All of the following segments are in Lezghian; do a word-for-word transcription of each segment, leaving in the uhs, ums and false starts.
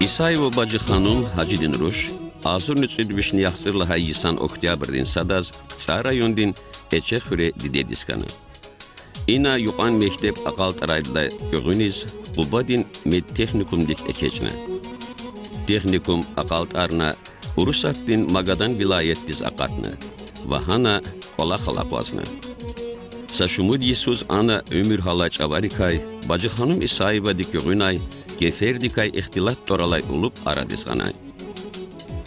Исаева Бажиханум Гьажидин руш агъзурни кӀуьд вишни яхцӀур лагьай йисан октябрдин садаз КцӀар райондин Эчехуьре дидедиз хьана. Ина юкьван мектеб акьалтӀарайдалай гуьгъуьниз Къубадин медтехникумдик экечӀна. Техникум акьалтӀарна, Урусатдин Магадан вилаятдиз акъатна ва гьана кӀвалахал акъвазна. Са шумуд йисуз ана уьмуьр гьалай чӀаварикай Бажиханум Исаевади гуьгъуьнай кефердикай ихтилат тӀвар алай улуб арадиз гъанай.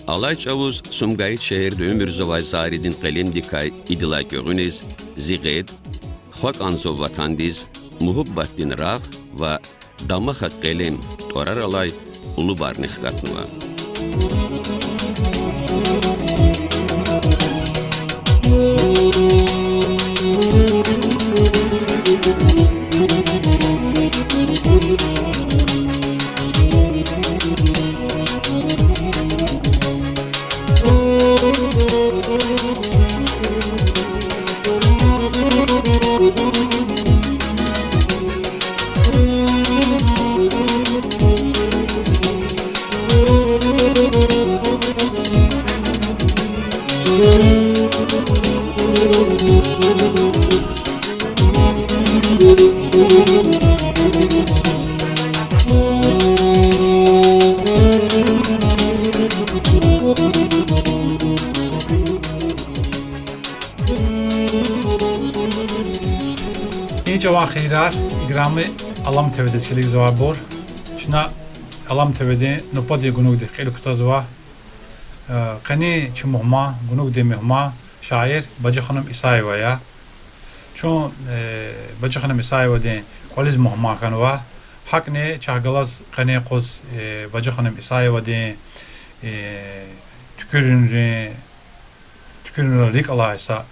Алай чӀавуз Сумгаит шегьерда уьмуьрзавай Заридин къелемдикай идалай гуьгъуьниз Зи гъед, Хва кӀанзава ватандиз, Муьгьуьббатдин рагъ ва Дамаха къелем тӀварар алай улубарни хкатнава. И чӀаван хийирар, играми Алам ТВ-диз килигзавайбур. Чна Алам ТВ-дин нубатдин гунугдихъ кьил кутазва. Э, къенин чи мугьман, гунугдин мугьман шаир Бажиханум Исаева я. Чун, э, Бажиханум Исаевадин кӀвализ мугьман хьанва. ГьакӀни чахъ галаз къенин юкъуз, э, Бажиханум Исаевадин, э, туькӀуьрунрин, туькӀуьрунрал рикӀ алай са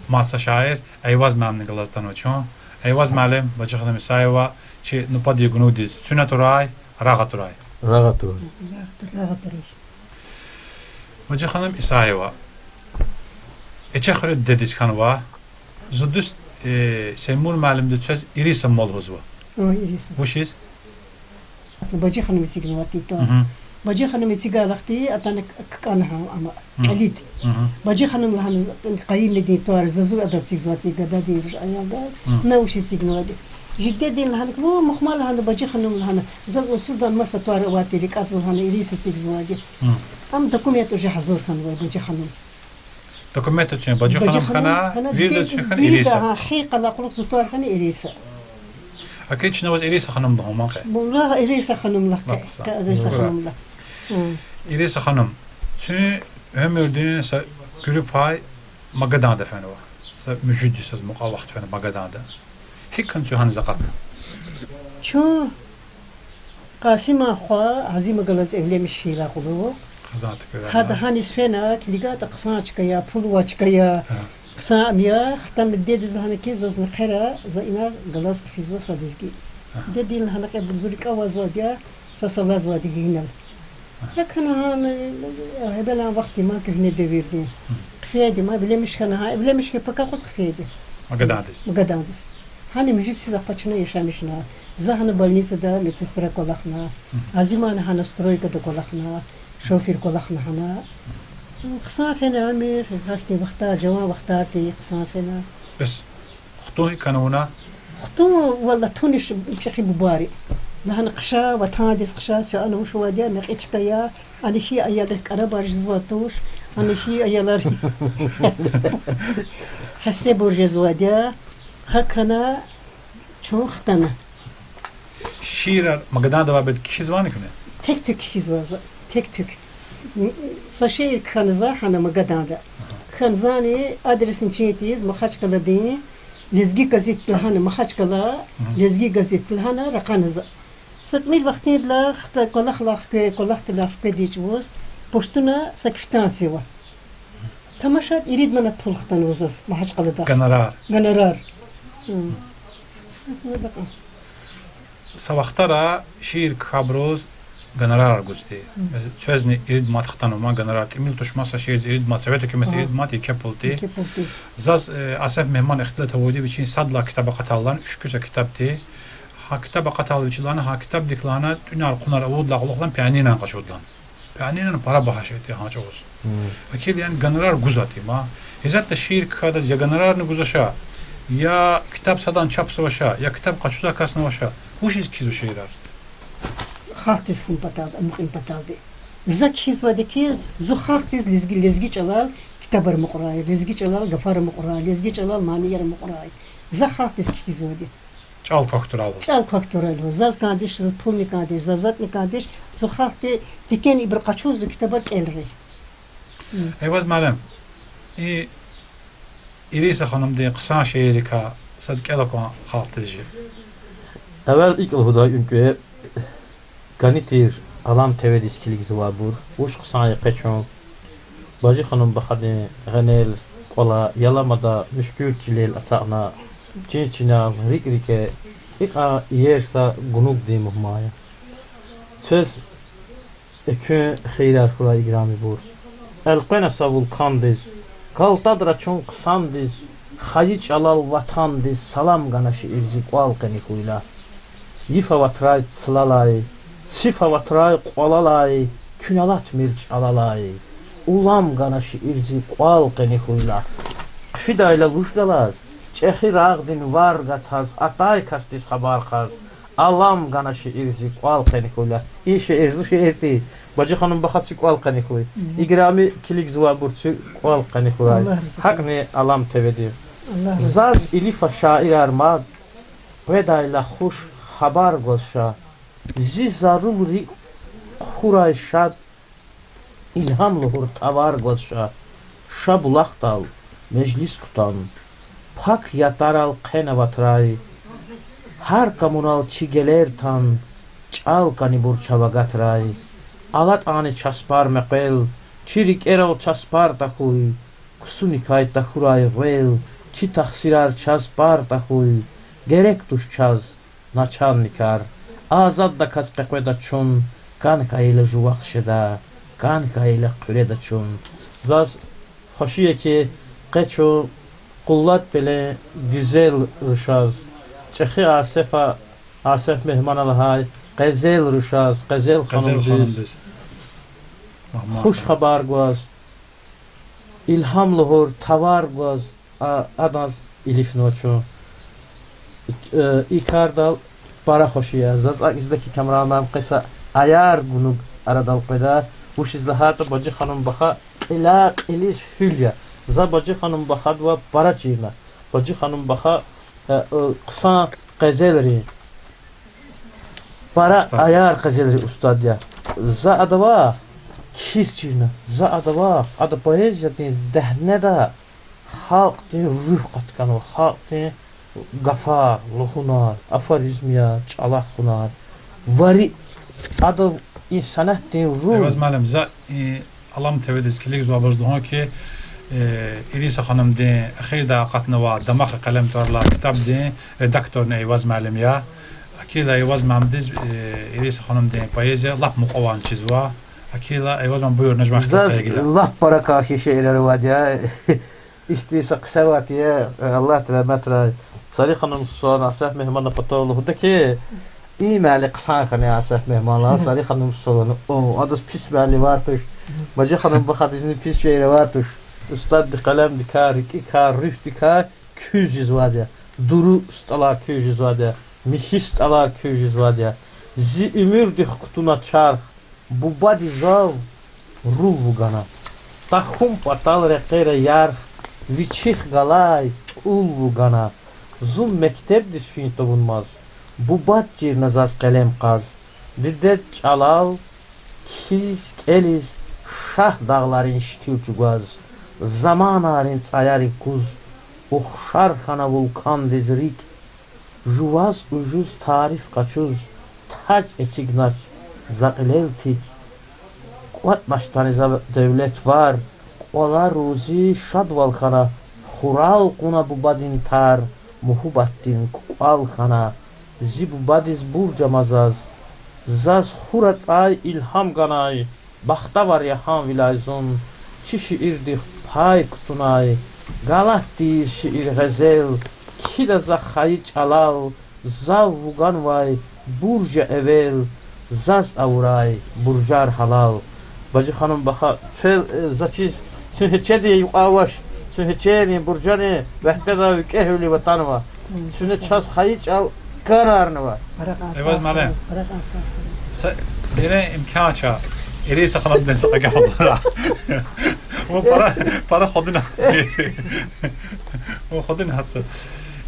мад са шаир Айваз муаллимни галаз атанва чун. Айваз муаллим, Бажиханум Исаева чи нубатдин гунугдиз куьн атурай, рагъ атурай. Рагъ атурай. Рагъ атурай. Бажиханум Исаева Эчехуьре дидедиз хьанва. Зун дуст, э, Сеймур муаллимди квез Ириса мугъ лугьузва. О, Ириса. Вучиз? Бажиханум эцигнавайди тир. Мгм. Бажиханум эцигай вахтунда атана к-, кӀан гьа ама, мгм, кӀелиз. Мгм. Бажиханум лагьана къайиннадин тӀвар, зазу адаз эцигзавайди тир, гададин аялдиз. Мгм. На вуч эцигнавайди. Жи дидедин лагьана, ву мугьман лагьана, Бажиханум лагьана, заз унсудан маса тӀвар авайди тир, рикӀ ацӀ лагьана, Ириса эцигзавайди. Мгм. Ам документ уже гьазур хьанвай Бажиханум. Документда куьн Бажиханум хьана, вирида куьн хьана Ириса. Гьа, хи къала кьулухъ зи тӀвар хьана Ириса. Аки чна ваз Ириса ханум лугьун ман къе. Валлагь, Ириса ханум лагь къе. Ириса ханум лагь. Ириса ханум, куь уьмуьрдин са куьруь пай Магаданда фенва. Са муьжуьд йисаз мукьва вахт фена Магаданда. ГьикӀ куьн куьн гьаниз акъатна? Чун Къасиман хва Азима галаз эвленмиш хьайила кьулухъ. Гьада гьаниз фена, килигайтӀа хъсан чка я, пул авай чка я. Хъсан ам я, хтана дидедиз лагьана ки, заз нахъера, за ина галаз хъфизва са лезги. Дидедин лагьана кьве бузурикӀ авазвайди я, са салазвайди гьинал. ЯкӀ хьана гьа, эвелан вахтунин, куьгьне девирдин. Хъфейди, ма эвленмиш хьана гьа, эвленмиш хьайи пака юкъуз хъфейди. Магадандиз. Магадандиз. Гьана муьжуьд йисуз ахпа чна яшамишна. За гьана больницада медсестра кӀвалахна. Азимана гьана стройкада кӀвалахна. Шофер кӀвалахна гьана. Хъсан фена уьмуьр, гьахьтин вахтар, жаван вахтар тир, хъсан фена. Бес хтун икӀ хьана вуна? Хтун, валлагь, туниш чӀехи бубайри. Лагьана хъша, ватандиз хъша, са ана вуч авайди я, мекьи чка я, ана хьи аялрихъ кӀарабар жезвай туш, ана хьи аялар хастабур жезвайди я. ГьакӀ хьана чун хтана. Шиирар Магаданда авайбуру кхьизвани куьне? Тек-туьк кхьизва за, тек-туьк. Са шиир кхьана за гьана Магаданда. Кхьана зани адресни чин тийиз Махачкъаладин Лезги газет лагьана, Махачкъала Лезги газет лагьана ракъана за. Са тӀимил вахтундилай хта кӀвалахлай хкве-, кӀвалахдилай хкведи чӀавуз пуштуна са квитанция ава. Тамашад ирид манат пул хтанва заз Махачкъаладахъ. Гонорар. Гонорар. Са вахтара шиир кхьейибуруз гонорарар гузди. Квезни ирид манат хтанва ман гонорар, тӀимил туш ман са шиирдиз ирид манат, совет гьукуматди ирид манат, еке пул тир. Заз Асеф Мегьман ихтилат авурди вичин сад лагьай ктаб акъатайла, уьшкуьз а ктаб тир. Гьа ктаб акъатайла вичилайна, гьа ктабдик лагьана тӀуьнар-хъунар авурдалай кьулухъ лагьана пианино къачурди лагьана. Пианинони пара багьа шей тир гьа чӀавуз. Гьа килигна гонорар гузвайди я ман. Гьизатда шиир кхьейида я гонорарни гузвач, я ктаб садан чапзавач, я ктаб къачузвай касни авач. Вучиз кхьизва шиирар? Халкьдиз фин патал, амукьун паталди. За кхьизвайди хьи, зун халкьдиз лезги, лезги чӀалал ктабар амукьрай, лезги чӀалал гафар амукьрай, лезги чӀалал манияр амукьрай. За халкьдиз кхьизвайди. ЧӀал квахьдайла. ЧӀал квахьдайла. Заз кӀандиз, заз пулни кӀандиз, заз затӀни кӀандиз, зун халкьди тикени ибуру къачуз зун ктабар кӀелай. Эйваз муаллим, и Ириса ханумдин хъсан шииррикай сад кӀела кван халкьдиз чи. Эвел икӀ лугьудай уьнкве, кӀани тир Алам ТВ-диз килигзавайбур, вуч хъсан я къе чун Бажи-ханум Бахадин гъенел, кӀвале, яламада муьшкуьр чилел ацукьна, чин чинал, рикӀ-рикӀе, икьван иер са гунугдин мугьман я. Квез экуьн хийирар хьурай, играмибур. Элкъвена са вулкандиз, галтадра чун хъсандиз, хайи чӀалал, ватандиз салам гана шиир зи кӀвал къени хьуйла. Йиф аватрай цлалай, циф аватрай кьвалалай, куьн алатмир чӀалалай, улам гана шиир зи кӀвал къени хьуйла. Хъфидайла луж галаз, чӀехи рагъдин вар гатаз, атай касдиз хабар кьаз, алам гана шиир зи кӀвал къени хьуйла. И шиир зи шиир тир, Бажи-ханум Бахадин кӀвал къени хьуй. Играми килигзавайбур, куь кӀвал къени хьурай. ГьакӀни Алам ТВ-ди. Заз илифа шаирар мад, къведайла хуш хабар гваз ша. Зи зарул рикӀ хъхьурай шад, илгьам лугьур тавар гваз ша. Ша булахдал межлис кутан, пак ятарал хъен аватрай. Гьар камунал чи гелер тан, чӀал кӀанибур чав агатрай. АлатӀани часпар мекъвел, чи рикӀерал часпар тахьуй, ксуникай тахьурай гъвел, чи тахсирар чаз пар тахьуй, герек туш чаз начальникар. Азаддаказ къекъведа чун, кӀан хьайила жувахъ жеда, кӀан хьайила хъуьреда чун. Заз хвеши я хьи, къе чун Къуллат пелен гуьзел рушаз, чӀехи Асефа, Асеф Мегьмана лагьай къезел рушаз, къезел ханумдиз хуш хабар гваз, илгьам лугьур тавар гваз, а, адаз илифнава чун. Э, и кардал пара хвеши я. Заз акӀ жеда хьи, камераман, къе са аяр гунуг арадал къведа, вучиз лагьайтӀа Бажи-ханум Баха кьилай кьилиз гьуьл я. За Бажи-ханум Бахадивай пара чирна. Бажи-ханум Баха, э, э, хъсан къезелрин пара аяр къезелрин устад я. За адавай кхьиз чирна, за адавай, ада поэзиядин дегьнеда халкьдин руьгь къатканва, халкьдин гафар, лугьунар, афоризмияр, чӀалахъ хьунар. Вари ада и санятдин руьгь. Эйваз муаллим, за и Алам ТВ-диз килигзавайбуруз лугьун хьи, э, Ириса ханумдин эхирдай акъатнавай Дамахи къелем тӀвар алай ктабдин редакторни Эйваз муаллим я. Гьакӏ хьайила Эйваз муаллимдиз, э, Ириса ханумдин поэзия лап мукьвавай чизва. Гьакӏ хьайила, Эйваз муаллим, буюр, жуван хтайла. Заз лап пара кӏан хьайи шиирар авайди я. Ихьтин са кьиса авай тир, Аллагьди рагьметрай. Сари ханум СтӀал Асаф Мегьманан патав лугьуда хьи, им мали хъсан хьана Асаф Мегьманан, Сари ханум СтӀал, о, адаз пис мали авай туш, Бажи ханум вахадизни пис шиир авай туш. Устаддин къелемдикай, рикӀикай, руьгьдикай куьз жезвайди я. Дуру СтӀалар куьз жезвайди я, михьи СтӀалар куьз жезвайди я. Зи уьмуьрдихъ кутуна чарх, бубади зав рул вугана. Тахьун патал рекьера ярх, вичихъ галай тӀул вугана. Зун мектебдиз фин тавунмаз, бубад чирна заз къелем кьаз. Дидед чӀалал кхьиз, кӀелиз, Шагьдагъларин шикил чӀугваз, заманайрин цӀаяри куз, ухшар хьана вулкандиз рикӀ, жуваз ужуз тариф къачуз, таж эцигнач за кьилел тик. КӀватӀнач тани за девлет, вар, кӀвале рузи шадвал хьана, хурал кьуна бубадин тар, муьгьуьббатдин кукӀвал хьана. Зи бубадиз бурж ама заз, заз хур ацӀай илгьам ганай, бахтавар я гьавиляй зун, чи шиирдихъ пай кутунай, галатдиз шиир, гъезел, кхьида за хайи чӀалал, зав вуганвай бурж я эвел, заз авурай буржар гьалал. Бажи ханум, ваха, фел, э, заз чиз, чун гьечедин юкьва авач, чун гьечерин, буржарин вегьдеда викӀегьвиливатанва. Чуьне чаз хайи чӀал кӀанарнава. Эваз малем. Са бере имкан ча, Ириса ханумдин са кьве гаф лугьурай. Вун пара, пара худина. Вун худина гьатза.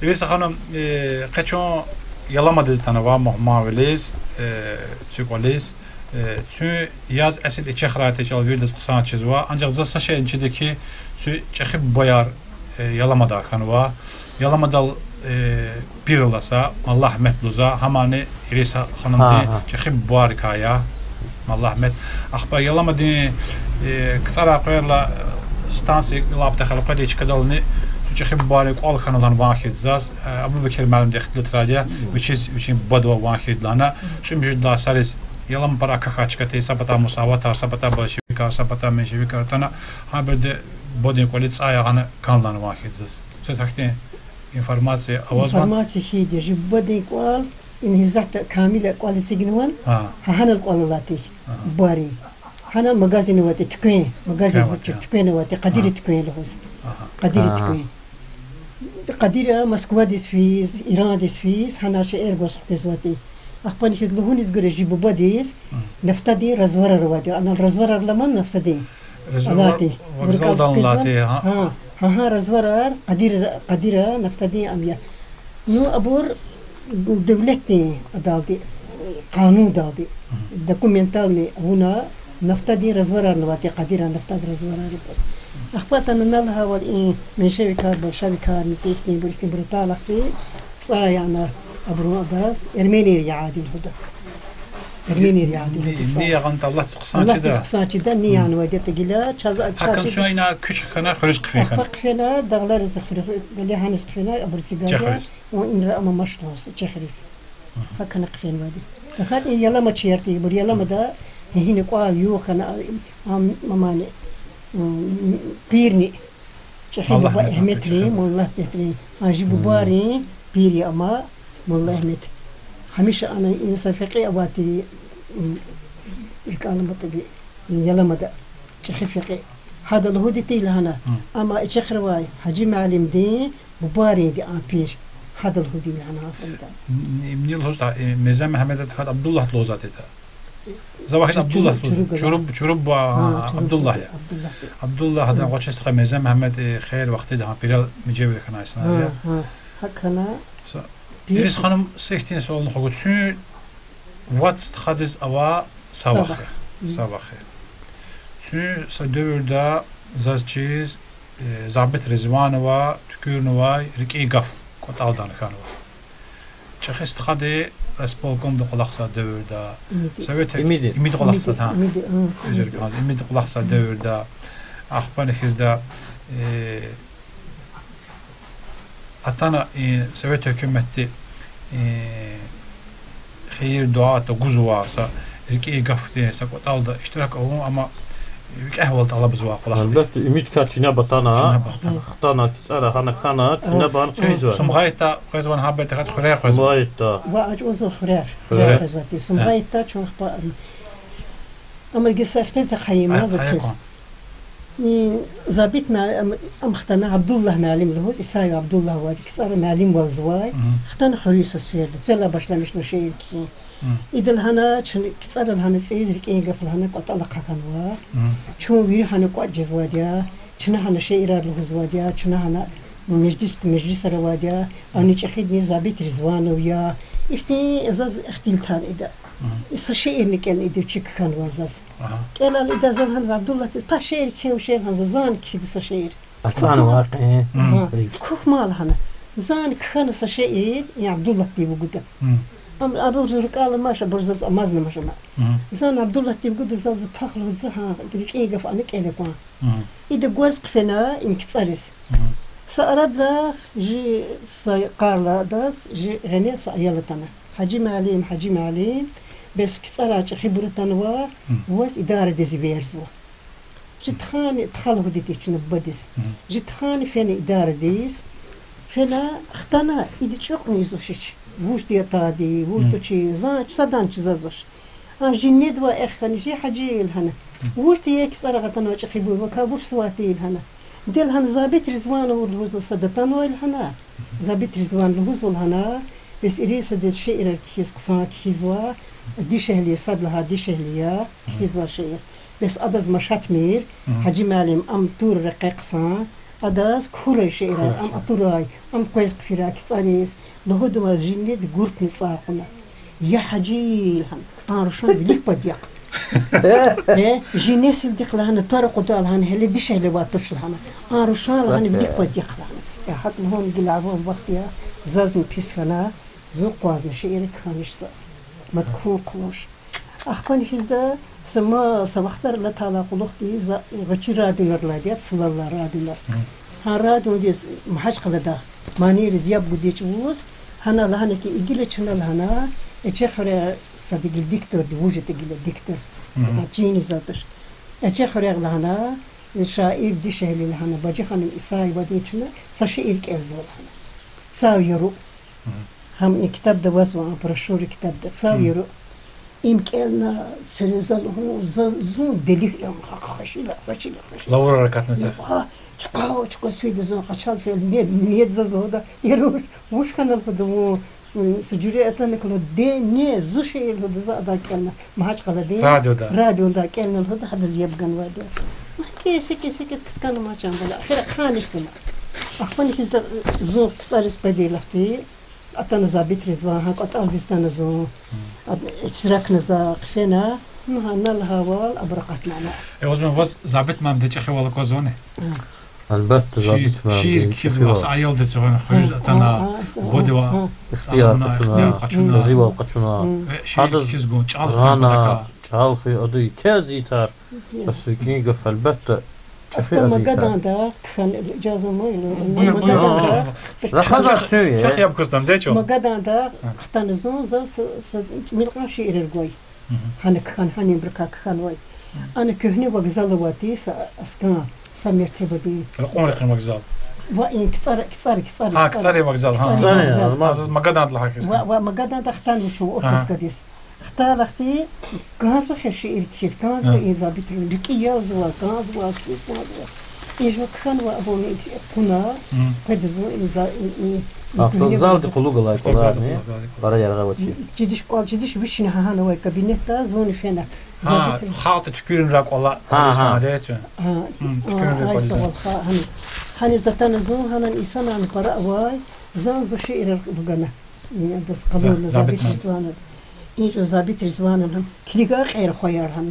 Ириса ханум, э, къе чун Яламадиз атанва мугьманвилиз, э, цуьквализ, э, цуьн яз эсил Ичехрай тир чӀал виридаз хъсан чизва, анжах заз са шейни чида хьи, цуьн чӀехи бубаяр, э, Яламада хьанва. Яламадал, э, пир алай са, Маллагьмет лугьузва, гьамни Ириса ханумдин чӀехи бубайрикай я, Маллагьмет. Ахпа Яламадин, э, КцӀарай къверла, э, станция лап тахьайтӀа, къведай чкадални цуьн чӀехи бубайрин кӀвал хьана лагьана ван хьиз заз, э, Абубекир муаллимди ихтилатрайди я, вичиз вичин бубадивай ван хьиз лагьана, цӀемуьжуьд лагьай йисариз Ялама пара акахьай чка тир, са патай мусаватар, са патай большевикар, са патай меньшевикар атана, гьабуру бубадин кӀвализ цӀай ягъана кӀан лагьана ван хьиз заз. Квез гьахьтин информация авазва? Информация хьайиди я, жи бубадин кӀвал, ина гьизатда камил кӀвал эцигнавани, гьа гьанал кӀвал алай тир бубайрин. Гьанал магазин авай тир, туьквен, магазин, туьквен авай тир, Къадиран туьквен лугьуз. Къадиран туьквен. Къадир Москвадиз физ, Ирандиз физ, гьана шейэр гваз хквезвай тир. Ахпани хьиз лугьуниз гуьре жи бубадиз нафтадин разварар авай тир. Анал разварар аламани нафтадин? Алай тир. Вокзалдал алай тир, гьа. Гьа, гьа разварар Къадир, Къадиран нафтадин ам я. Ну, абур девлетдин адалди, къанундалди, документални авуна, нафтадин разварарни авай тир, Къадиран нафтадин разварар авай. Ахпа атана на лагьайвал, и меньшевикар, большевикар, мицӀи ихьтинбур, ихьтинбур атайлахъди, цӀай яна абурун адаз, эрменийри яди лугьуда. Эрменийри яди лугьуда. Ни ягъан алатиз хъсан чида? Алатиз хъсан чида, ни янвайди тагила, чаз, гьакӀ чаз чида. Ина куьч хьана хуьруьз хъфин хьана. Ахпа хъфена, дагълариз хуьруьз, геле гьаниз хъфена, абур цигада. Чехириз. Ва инра ама машгъул са чехириз. ГьакӀ хьана хъфенвайди. ТахьайтӀа и Яламачияр тир, ибур Яламада, гьи-, гьина кӀвал-югъ хьана, ам, амани, м, пирни, чӀехи буба Агьмедрин, Маллагьметрин, а жи бубайрин пир я ама Маллагьмет. Гьамиша ана инсан фекьи авай тир, м, рикӀел аматӀаби, Яламада, чӀехи фекьи. Гьада лугьуди тир лагьана, амма Ичехривай Гьажи муаллимдин бубайринди а пир. Гьада лугьуди лагьана гьа фенда. Им ни лугьуз, э, Мирзе Мегьамеда тахьайтӀа Абдуллагь лугьузвай тида. За вахт Абдуллагь лугьуз. Чуруб, Чуруб, а, Абдуллагь я. Абдуллагь я. Абдуллагь, гьадан гъвечӀи стха Мирзе Мегьамед, э, хер вахтида гьа пирал мижевир хьана инсанар я. Гьа, гьа. ГьакӀ хьана. Ирис ханум, са ихьтин суални хьуй, цуьн вад стхадиз авай са вах я. Са вах я. Цуьн са девирда заз чиз, э, Забит Ризванова туькӀуьрнавай РикӀин гаф кӀватӀалдани хьанва. ЧӀехи стхади райисполкомда кӀвалахзавай девирда, имиди кӀвалахзавай, гьа, имиди кӀвалахзавай девирда, ахпани хьизда, э, атана, э, совет гьукуматди, э, хийир-дуьа тагузвай са РикӀин гафдин са кӀватӀалда иштирак авун, амма викӀегьвал тӀалабзава кьулахъди. Гьелбетда, уьмуьдкай чинеба атана, Чинеба атана. хтана, КцӀара гьана хьана, чинеба хъфизва. Сумгъайтда къвезвани гьабурун тахьайтӀа хуьряй къвезва? Сумгъайтда. Ва ачӀузва хуьряй, хуьряй Хуьряй. къвезвайди. Э. Сумгъайтда чун хпа-, ам, амма гила са ихтилат хьайи Ай, маза ай чиз. кьван. М, Забит муа-, ам, ам хтана Абдуллагь муаллим лугьуз, Исаев Абдуллагь авайди, КцӀара муаллимвалзавай, Мгм. хтана хуьруьз саз ферда, цвел башламишна шиир кхьин. Мгм. Идал гьана чун КцӀара лагьана цӀийиз рикӀин гаф лагьана кӀватӀал ахъа хьанва. Мгм. Чун вири гьана кӀватӀ жезвайди я, чна гьана шиирар лугьузвайди я, чна гьана межлис, межлисар авайди я, ани чӀехидини Забит Ризванов я. Ихьтин заз ихтилатар ида. Мгм. Са шиирни кӀелна ида вичи кхьенвай заз. Ага. КӀелайла ида зал гьана Абдуллагьдиз, пай шиир кхьин, шиир гьана за, зани кхьида са шиир. АцӀанва къе. Мгм. Ага. РикӀ. Кхьухь ман лагьана. Зани кхьана са шиир, я Абдуллагьдив вугуда. Мгм. Ам, абур зун рикӀел аламач, абур заз амазламач ама. Мгм. Зани Абдуллагьдив вугуда, заз твах лугьуда за, гьа, рикӀин гаф ана кӀела кван. Мгм. Ида гваз хъфена и КцӀариз. Мгм. Са арадилай жи са йикъарла адаз, жи гъенел са аял атана. Гьажи муаллим, Гьажи муаллим, бес КцӀарай чӀехибур атанва, Мгм. ваз идарадиз эверзава. Жи тухвани, туха лугьудайди чна бубадиз. Мгм. Жи тухвани фена идарадиз, фена хтана, ида чӀукьни ийизвачич. Вучди ятарди, вуч Мгм. тушир, зан, садан чизвач. А жи недавай эхкани, жи Гьажи лагьана. Вучди я КцӀарай атанвай чӀехибур, вакай вуч сувар тир лагьана. Де лагьана Забит Ризванов лугьузва сад атанвай лагьана. Забит Ризван лугьузва лагьана, бес ирид садаз шиирар кхьиз хъсан кхьизва, дишегьли, сад лагьай дишегьли я, кхьизва шиир. Бес адаз машатмир, Гьажи муаллим, ам тур рекье хъсан, адаз кхьурай шиирар, ам атурай, ам къвез хъфирай КцӀариз, лугьудвай жи неда гуртни цӀай кьуна. Я Гьажи лагьана, а рушан вилик пад яхъ. Э, жи несилдихъ лагьана, твар акъудай лагьана, гьеле дишегьли авай туш лагьана. А рушан лагьана, вилик пад яхъ лагьана. Я гьакӀ лугьун гила авай вахт я, зазни пис хьана, зун акъвазна шиир кхьенвач за. Мад кхьун хъувунач. Ахпани хьизда са ма-, са вахтар алатай кьулухъди за гъвечӀи радионар алайди я, цлал алай радионар. Гьа радиодиз Магьачкъаладай манийриз яб гудай чӀавуз, гьана лагьана хьи, гила чна лагьана, Эчехуьрегъ сад гила дикторди, вуж ятӀа гила диктор. Чин ийизвайди туш. Эчехуьрегъ лагьана, шаир, дишегьли лагьана, Бажиханум Исаевади чна са шиир кӀелзава лагьана. Цав яру. Гьам и ктабда авазва, а брошюра ктабда, Цав яру. Им кӀелна, церезал гьун, за, зун делихъ я, гьакӀ хвешила, хвешила, хвешила. Лавурар акатна за. Гьа, чухъа, чухъа суьда зун къачал фейила, мед, мед заз лугьуда, яру, вуч хьана лугьуда вун, м, са жуьре атана кӀела, де, не, зи шиир лугьуда за, адай кӀелна, Магьачкъаладин. Радиода. Радиода кӀелна лугьуда, гьадаз яб ганвайди я. Ма кеси, кеси, кеси, кткана ма чан бала. Ахир хъаниш зама. Ахпани хьизда зун КцӀариз къведай вахтунда атана Забит Ризван, гьа кӀватӀалдиз атана зун. Ад-, исракна за хъфена, ну, гьана лагьайвал, абур акъатнавай. Э, о заман ваз Забит муаллимдин чӀехивал аквазвани? Гьелбетда, Шиир, Забит муаллимдин шиир кхьизвай чӀехивал. Са аялдиз гьана хуьруьз атана, бубадивай ихтияр къачуна, ихтияр къачуна, ихтияр къачуна. Э, шиир Гьадаз кхьиз гун, чӀал хуьн гъана, патака. ЧӀал хуьн, ада еке зи тар. Бес рикӀин гаф, гьелбетда, чӀехи азиз тар. Магаданда кхьена, ижаза ман ила, Буюр, буюр, Магаданда, буюр. Рахазар куьн я. Чахъ яб кузвани, де чӀал. Магаданда хтана зун, за са, са тӀимил кьван шиирар гвай. Гьана кхьена, гьана ибурукай кхьенвай. Ана куьгьне вокзал авайди са аскӀан, са мертебади. Ракьун рекьин вокзал. Ва и КцӀар, КцӀар, КцӀар, ГьакӀ, КцӀар. КцӀарин вокзал, гьа. КцӀарин вокзал. Ма заз Магаданда лагьай хьиз. Ва, ва Магаданда хтанва чун отпускадиз. Хтайла вахтунда кӀанзава хьи шиир кхьиз, кӀанзава и Забит, рикӀи ялзава, кӀанзава, кӀанзава. И жув кхьенва абурни кьуна, къведа зун и за-, и, и, и Вокзалдин куьгьне вокзалдин кьулухъ галай кӀваларни, пара яргъа авачир. Чидиш кӀвал, чидиш вични гьа гьана авай кабинетда зунни фена. Гьа, Забит. Халкьди туькӀуьрунрай кӀвале, Гьа, гьа. ТуькӀуьрунрай кӀвале. Гьа, гьа, гьа, гьа. Гьана затӀана зун, гьанани инсанарни пара авай, зун зи шиирар гана. Адаз къалурна Забит Ризваназ. И жув Забит Ризваназ килигай кьер хваяр гьана.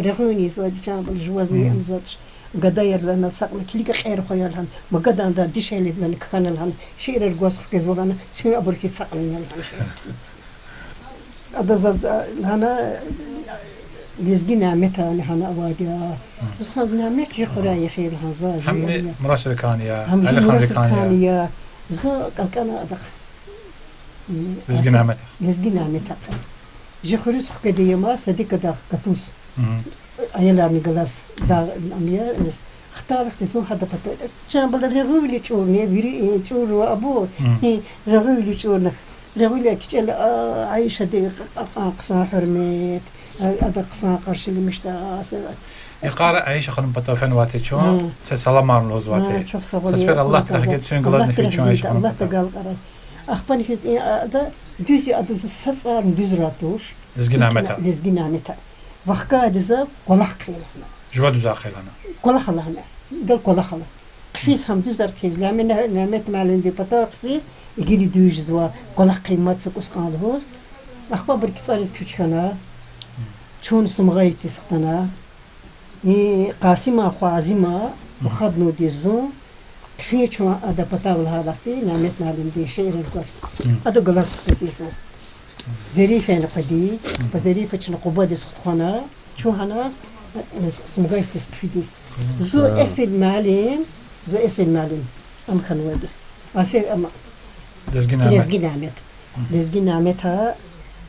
Регъуьнни ийизвайди чан, жувазни ийизвайди туш. Гадаяр лагьана, цакьна килигай кьер хваяр лагьана. Магаданда дишегьлидилани кхьена лагьана. Шиирар гваз хквезва лагьана, чун абур хьиз цакьна лагьана. Ада заз лагьана, Лезги Няметани гьана авайди я. Зун лагьана, Нямет жи хуьряй я эхир лагьана за. Гьамни Мурасрикани я, Гьамни Алихан Мурасрикани я. Зун кӀан-кӀана адахъ. Лезги Няметахъ. Лезги Няметахъ. Жи хуьруьз хкведа ама, Садикадай катуз. Аяларни галаз дагъ ам я, хталахъди зун гьадан патав. Чан бала регъуьвили чӀурна, вири, э, чӀурнава абур. Гьи, регъуьвили чӀурна. Регъуьвили кичӀела, а, Айишади кьакьан хъсан гьуьрмет, а, ада хъсан къаршиламишда, а, се- Йикъара Айиша ханум патав фенвай тир чун, це саламар лугьузвай тир. Чухсагъул я, сефер Аллагьди рехъ гайитӀа, чун галазни фин чун Айиша ханум патав. Аллагьди галаз къарай. Ахпани хьиз, э, ада дуьз я, ада зун са цӀар дуьз ратуш. Лезги Няметан. Лезги Няметан. Вахкайди за кӀвалах хъийила лагьана. Жува дуьзар хъийила лагьана. КӀвалах лагьана. Идал кӀвалах ала. Хъфиз гьам дуьзар хъфиз, Няме-, Няметан муаллимдин патав хъфиз, игили дуьз жезва, кӀвалах хъийиз мад са кӀус кьван лугьуз. Ахпа абур КцӀариз куьч хьана. Чун Сумгайтдиз хтана. И Къасиман хва Азима, Мухаднудиз зун, хъфин чун адан патав лагьайдахъди, Няметан муаллимдин шиирар гваз. Ада галаз хкведи зун. Зарифани къведи, ба Зарифа чна Къубадиз тухвана, чун гьана, э, Сумгайтдиз хъфиди. Зун эсил муаллим, зун эсил муаллим ам хьанвайди. Асе ама Лезги Нямет. Лезги Нямет. Лезги Нямета,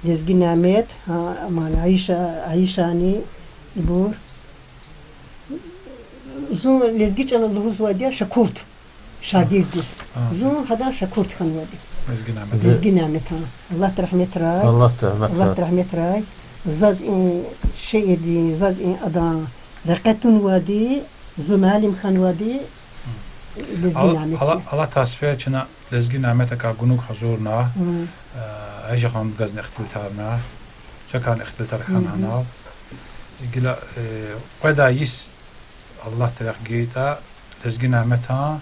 Лезги Нямет, гьа, ама Айиша, Айишани, ибур. Зун лезги чӀалал лугьузвайди я Шакурт шагирддиз. Зун гьадан шакурт хьанвайди. Лезги Няметан. Аллагьди рагьметрай. Аллагьди рагьметрай. Заз и шиирдин, заз и адан рекье тунвайди, зун муаллим хьанвайди Лезги Нямет я. Аллагьди сефер чна Лезги Няметакай гунуг гьазурна, э, Айиша ханумдгазни ихтилатарна, квекайни ихтилатар хьана анал. Гила, э, къведай йис Аллагьди рехъ гайитӀа, Лезги Няметан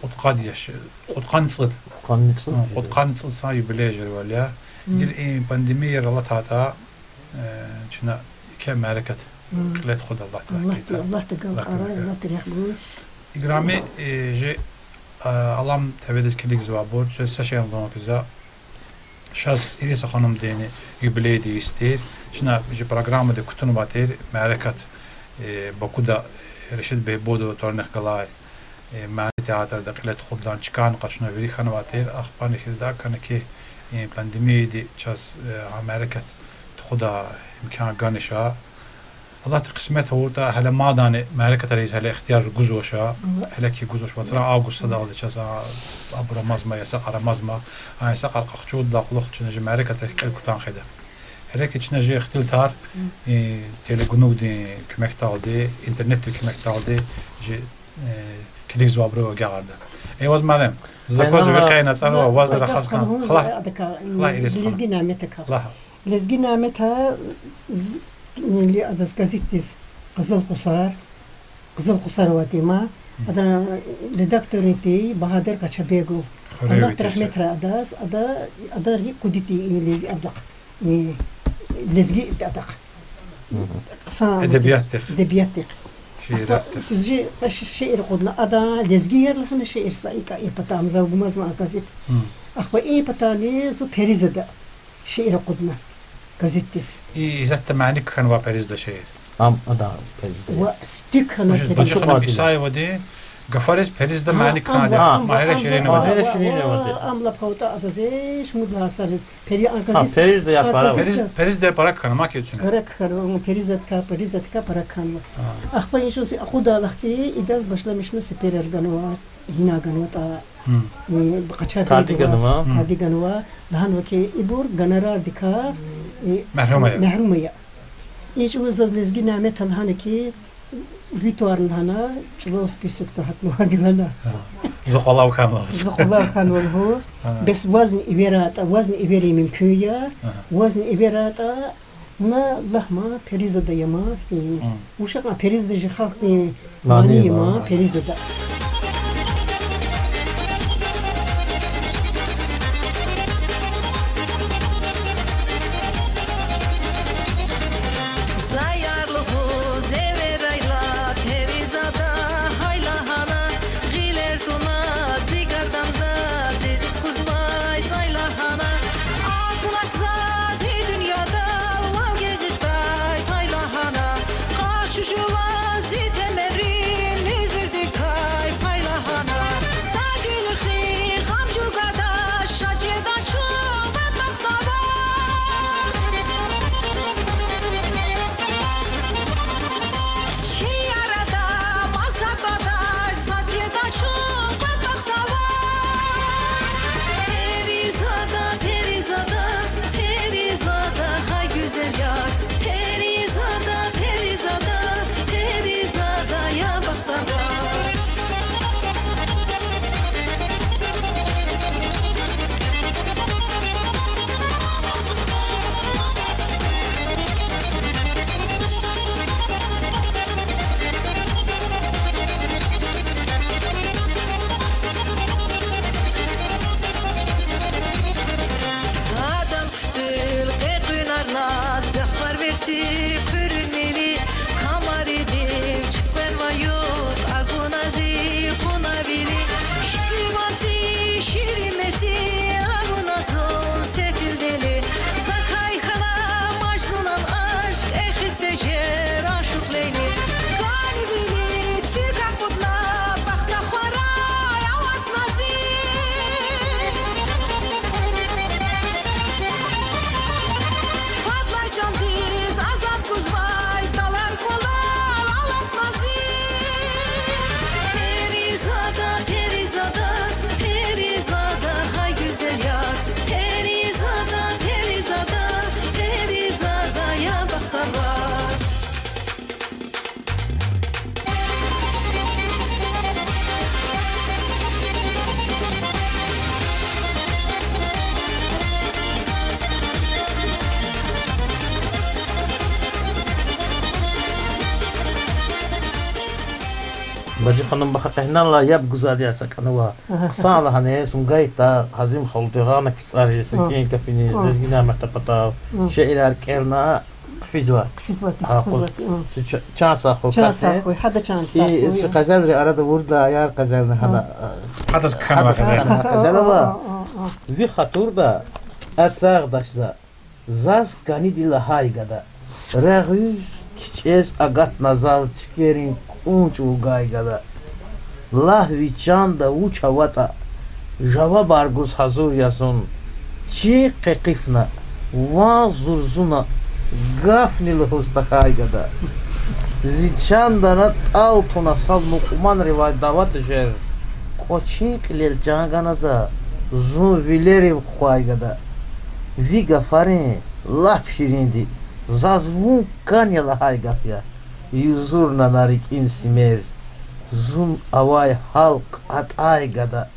кьудкъад яш, кьудкъанни цӀуд. Кьудкъанни цӀуд. Кьудкъанни цӀуд сан юбилей жезвайвал я. Гила и пандемияр алатайтӀа, э, чна еке мярекат кьиле тухуда Аллагьди рехъ гайитӀа. Аллагьди галкӀарай, Аллагьди рехъ гуй. Играми, э, жи, а, Алам ТВ-диз килигзавайбур, квез са шейни лугьун кӀанзава. Чаз Ириса ханумдин юбилейдин йис тир. Чна жи программадик кутунвай тир мярекат, э, Бакуда, э, Решид Бейбудов тӀварунихъ галай, э, мани театрда кьиле тухудалди чкайни къачуна вири хьанвай тир. Ахпани хьизда кӀани хьи, э, пандемияди чаз, э, гьа мярекат тухуда имкан ганиша. Аллагьди кьисмет авуртӀа, гьеле мадни мярекатар ийиз гьеле ихтияр гузвач, гьеле хьи гузвач, вацра август садалди чаз, а, абур амазма, ясакьар амазма, а ясакьар къахчундалди кьулухъ чна жи мярекатар кьил кутан хъийида. Гьеле хьи чна жи ихтилатар, и, телеканалдин куьмекдалди, интернетдин куьмекдалди жи, э, килигзавайбуру агакьарда. Э, ваз муаллим, за квез векъена цӀанва, ваз рахаз кӀан, хала, хала Ирис ханум. Лезги Няметакай. Лагь. Лезги Нямета, адаз газетдиз Къизил къусар, Къизил къусар авайди я ман, адан редакторни тир Багьадир Къачабегов. Аллагьди рагьметрай адаз, ада, ада рикӀ куди тир и лез-, адахъ, и лезги адахъ. Хъсан эдебиятдихъ. Эдебиятдихъ. Шииратдихъ. Жи шиир акъудна адан, лезгияр лагьана шиир са икӀа и патан, за гумазма а газет. Ахпа и патани зун Перизада шиир акъудна газетдиз. И исятда мани кхьенвай Перизада шиир. Ам адан Перизада. Ва стик хьана Перизада. Исаевади гафариз Перизада мани кхьенвайди. Магьира Ширинова. Магьира Ширинова. Ам лап гьалтӀа адаз шумуд лагьай йисариз. Пери-, а, газет, Перизада я пара. Периз-, Перизада пара кхьенва, ма кицуна. Пара кхьенва, Перизадакай, Перизадакай пара кхьенва. Ахпа иншуз акъудайла хьи, идаз башламишна сеперар ганва, гьина ганватӀа. Къачагъ тади ганва, тади ганва, лагьанва хьи, ибур гонорардикай мягьрум ая. Мягьрум ая. И чӀавуз заз Лезги Няметан лагьана хьи, ви тӀварни лагьана, чӀулав списокда гьатнавай галана. Зун къвалав хьанва. Зун къвалав хьанва лугьуз. Бес вазни эверайтӀа, вазни эверин мумкин я, вазни эверайтӀа, на лагьма Перизада я ман, вуша кьван Перизада жи халкьдин мани я ман, Перизада. За яр лугьуз эверайла Перизада гьай лагьана, гъилер туна зи гарданда, зи рикӀ хузвай цӀай лагьана. Акунач заз и дуьньядал вав гекъигдай тай лагьана, къачу жуваз зи темеррин нуьзуьрдикай Бажи ханум, баха къегьнайла яб гузвайди я са кӀанава. Хъсан лагьана, Сумгайтда Гьазим халуди гъана кицӀариз, са кӀин кафини, Лезги Нямета патав шиирар кӀелна, хъфизва. Хъфизва, хъфизва. Чан сагъ хьуй, касни. Хъфизва, хъфизва. Чи къазелри арада вурда, аяр къазелни гьана. Гьадаз кхьенва къазел ава. Ви хатурда ацагъдач за, заз кӀаниди лагьай гада. Регъуьз кичӀез агатна заз, цуькверин кӀунчӀ вугай гада. Лагь, ви чанда вуч аватӀа, жавабар гуз гьазур я зун. Чин къекъифна, ван зурзуна, гафни лугьуз тахьай гада. Зи чандана тӀал туна са лукьманривай дава тежер. КӀвачин кьилел чан гана за, зун вилерив хъвай гада. Ви гафарин лап ширинди, заз вун кӀан я лагьай гаф я. Юзурна на рикӀин симер, зун авай гьал кьатӀай гада.